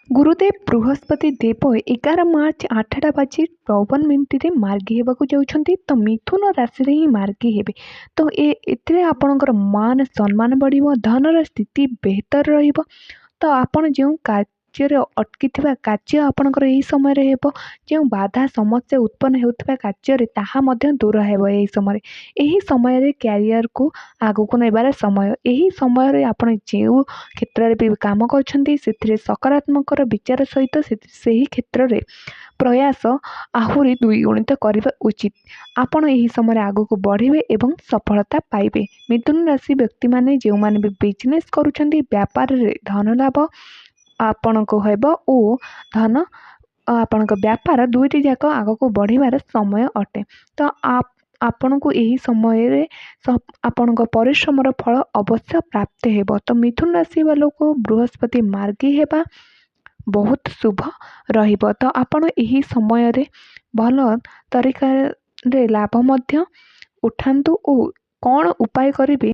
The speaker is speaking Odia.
ଗୁରୁଦେବ ବୃହସ୍ପତି ଦେବ 11 ମାର୍ଚ୍ଚ 8ଟା ବାଜି 54 ମିନିଟ୍ରେ ମାର୍ଗୀ ହେବାକୁ ଯାଉଛନ୍ତି। ତ ମିଥୁନ ରାଶିରେ ହିଁ ମାର୍ଗୀ ହେବେ। ତ ଏଥିରେ ଆପଣଙ୍କର ମାନ ସମ୍ମାନ ବଢ଼ିବ, ଧନର ସ୍ଥିତି ବେହତର ରହିବ। ତ ଆପଣ ଯେଉଁ କାର୍ଯ୍ୟରେ ଅଟକିଥିବା କାର୍ଯ୍ୟ ଆପଣଙ୍କର ଏହି ସମୟରେ ହେବ। ଯେଉଁ ବାଧା ସମସ୍ୟା ଉତ୍ପନ୍ନ ହେଉଥିବା କାର୍ଯ୍ୟରେ, ତାହା ମଧ୍ୟ ଦୂର ହେବ ଏହି ସମୟରେ। ଏହି ସମୟରେ କ୍ୟାରିୟରକୁ ଆଗକୁ ନେବାର ସମୟ। ଏହି ସମୟରେ ଆପଣ ଯେଉଁ କ୍ଷେତ୍ରରେ ବି କାମ କରୁଛନ୍ତି, ସେଥିରେ ସକାରାତ୍ମକର ବିଚାର ସହିତ ସେହି କ୍ଷେତ୍ରରେ ପ୍ରୟାସ ଆହୁରି ଦ୍ୱିଗୁଣିତ କରିବା ଉଚିତ। ଆପଣ ଏହି ସମୟରେ ଆଗକୁ ବଢ଼ିବେ ଏବଂ ସଫଳତା ପାଇବେ। ମିଥୁନ ରାଶି ବ୍ୟକ୍ତିମାନେ ଯେଉଁମାନେ ବି ବିଜନେସ୍ କରୁଛନ୍ତି, ବ୍ୟାପାରରେ ଧନ ଲାଭ ଆପଣଙ୍କୁ ହେବ ଓ ଧନ, ଆପଣଙ୍କ ବ୍ୟାପାର ଦୁଇଟି ଯାକ ଆଗକୁ ବଢ଼ିବାର ସମୟ ଅଟେ। ତ ଆପଣଙ୍କୁ ଏହି ସମୟରେ ଆପଣଙ୍କ ପରିଶ୍ରମର ଫଳ ଅବଶ୍ୟ ପ୍ରାପ୍ତ ହେବ। ତ ମିଥୁନ ରାଶି ବାଲାକୁ ବୃହସ୍ପତି ମାର୍ଗୀ ହେବା ବହୁତ ଶୁଭ ରହିବ। ତ ଆପଣ ଏହି ସମୟରେ ଭଲ ତରିକାରେ ଲାଭ ମଧ୍ୟ ଉଠାନ୍ତୁ ଓ କ'ଣ ଉପାୟ କରିବେ।